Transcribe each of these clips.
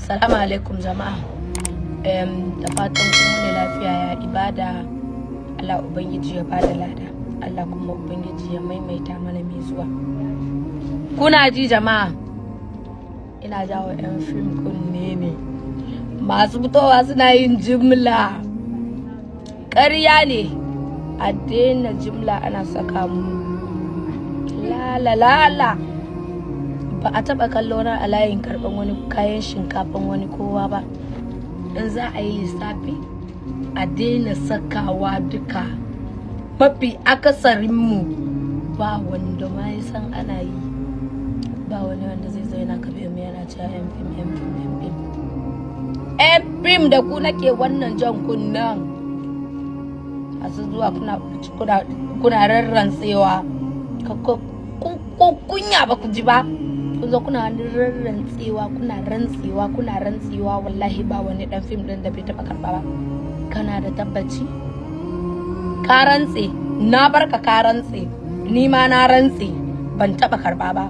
Salamu alaikum jama'a. Da fatan kun wuni lafiya, ya ibada. Allah Ubangiji ya bada lada. Allah kuma Ubangiji ya maimaita mana mai zuwa. Kuna ji jama'a? Ina jawo 'yan fim kunne ne. Masu fitowa suna yin jimla. Ƙarya ne. A daina jimla ana saka mu. Lala lala. Ba a taɓa kallo na a layin karɓan wani kayan shinkafan wani kowa ba. In za a yi lissafi, a daina sakawa duka. Mafi akasarinmu ba wanda ma ya san ana yi. Ba wani wanda zai zo yana kabe mu yana cewa yan fim, yan fim, yan fim. Yan fim, da ku nake wannan jan kunnen. Masu zuwa kuna rarrantsewa. Ko kunya ba ku ji ba. Kun zo kuna wani rarrantsewa, kuna rantsewa, kuna rantsewa, wallahi ba wani dan fim din da bai taba karba ba. Kana da tabbaci? Ka rantse, na barka ka rantse, ni ma na rantse ban taba karba ba.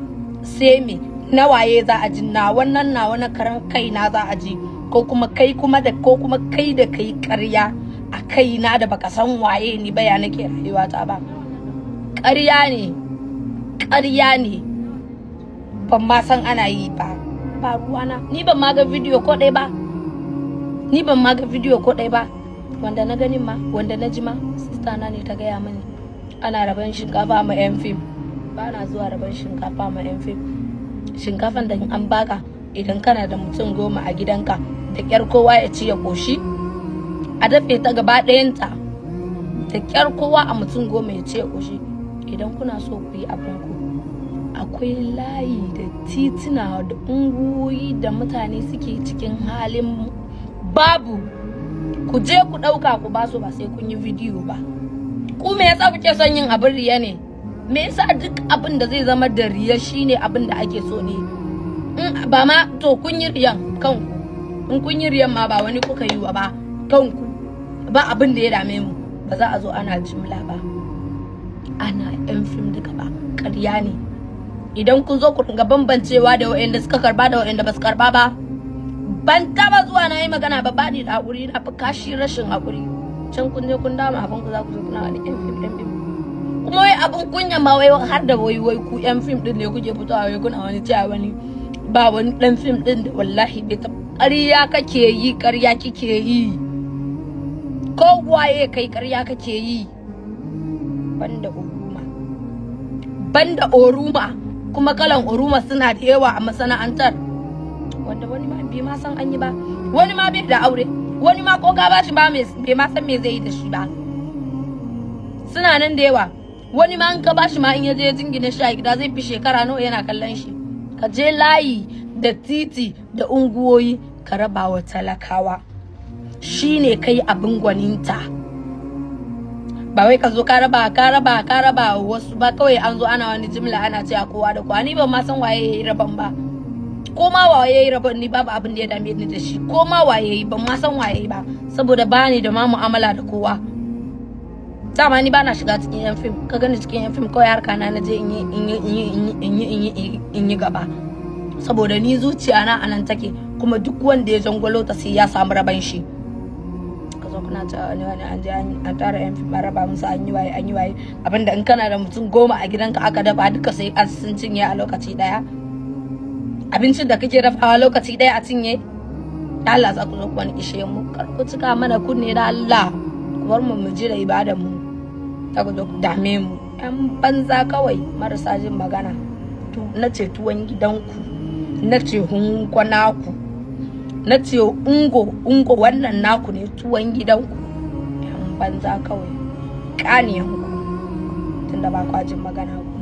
Sai me? Na waye za a ji? Na wannan na wani karan kai na za a ji, ko kuma kai kuma da ko kuma kai da kai ƙarya a kaina da baka san waye ni ba, ya nake rayuwata ba. Ƙarya ne, ƙarya ne. Ban ma san ana yi ba. Ba ruwana. Ni ban ma ga bidiyo ko ɗaya ba. Ni ban ma ga bidiyo ko ɗaya ba. Wanda na ganin ma, wanda na ji ma, sister na ne ta gaya mani ana raban shinkafa ma yan fim. Ba na zuwa raban shinkafa ma yan fim. Shinkafan da an baka, idan kana da mutum 10 a gidanka, da kyar kowa ya ci ya koshi. A dafe ta gaba ɗayanta, da kyar kowa a mutum 10 ya ci ya koshi. Idan kuna so ku yi abin ku, akwai layi da tituna da unguwoyi da mutane suke cikin halin babu. Ku je ku ɗauka ku basu, ba sai kun yi bidiyo ba. Ku me yasa kuke son yin abin riya ne? Me yasa duk abin da zai zama da riya shine abin da ake so ne? In ba ma to kun yi riyan kanku. In kun yi riyan ma, ba wani kuka yi wa ba, kanku. Ba abin da ya dame mu. Ba za a zo ana jimla ba, ana yan fim duka ba. Ƙarya ne. Idan kun zo, ku dinga bambancewa da waɗanda suka karba da waɗanda ba su karba ba. Ban taba zuwa na yi magana ba. Bani da hakuri, na fi kashi rashin hakuri. Can kun je kun dama abin ku, za ku zo kuna wani yan fim, yan fim. Kuma wai abin kunya ma, wai har da wai wai ku yan fim din ne kuke fitowa wai kuna wani cewa wani ba wani dan fim din da wallahi bai ta. Ƙarya kake yi, ƙarya kike yi. Ko waye kai, ƙarya kake yi. Banda oruma, banda oruma. Kuma kalan oruma suna da yawa a masana'antar, wanda wani ma bai ma san an yi ba, wani ma bai da aure, wani ma ko ka bashi ba bai ma san me zai yi da shi ba. Suna nan da yawa. Wani ma in ka bashi ma, in ya je jingine shi a gida, zai fi shekara nawa yana kallon shi. Ka je layi da titi da unguwoyi ka raba wa talakawa, shine kai abin gwaninta. Ba wai ka zo ka raba, ka raba, ka raba wasu ba. Kawai an zo ana wani jimla, ana cewa kowa da kowa. Ni ban ma san waye yayi rabon ba. Ko ma waye yayi rabon, ni babu abin da ya dame ni da shi. Ko ma waye yayi, ban ma san waye yayi ba, saboda ba ni da ma mu'amala da kowa. Dama ni bana shiga cikin yan fim. Ka gani cikin yan fim, kawai harka na naje in yi, in yi, in yi, in yi, in yi, in yi gaba, saboda ni zuciya na anan take. Kuma duk wanda ya jangwalo ta, sai ya samu raban shi. Ka zo kuna cewa wani wani an je an tara yan fim an raba musu, an yi waye, an yi waye. Abinda in kana da mutum 10 a gidanka aka dafa duka, sai an sun cinye a lokaci daya. Abincin da kake dafawa lokaci daya a cinye. Allah za ku zo ku wani ishe mu. Kar ku cika mana kunne da Allah. Ku bar mu mu ji da ibadan mu. Za ku zo ku dame mu. Yan banza kawai, marasa jin magana. Na ce tuwon gidanku, na ce hunko naku, na ce ungo ungo, wannan naku ne, tuwon gidanku. Yan banza kawai, kaniyanku, tunda ba kwa jin magana ku.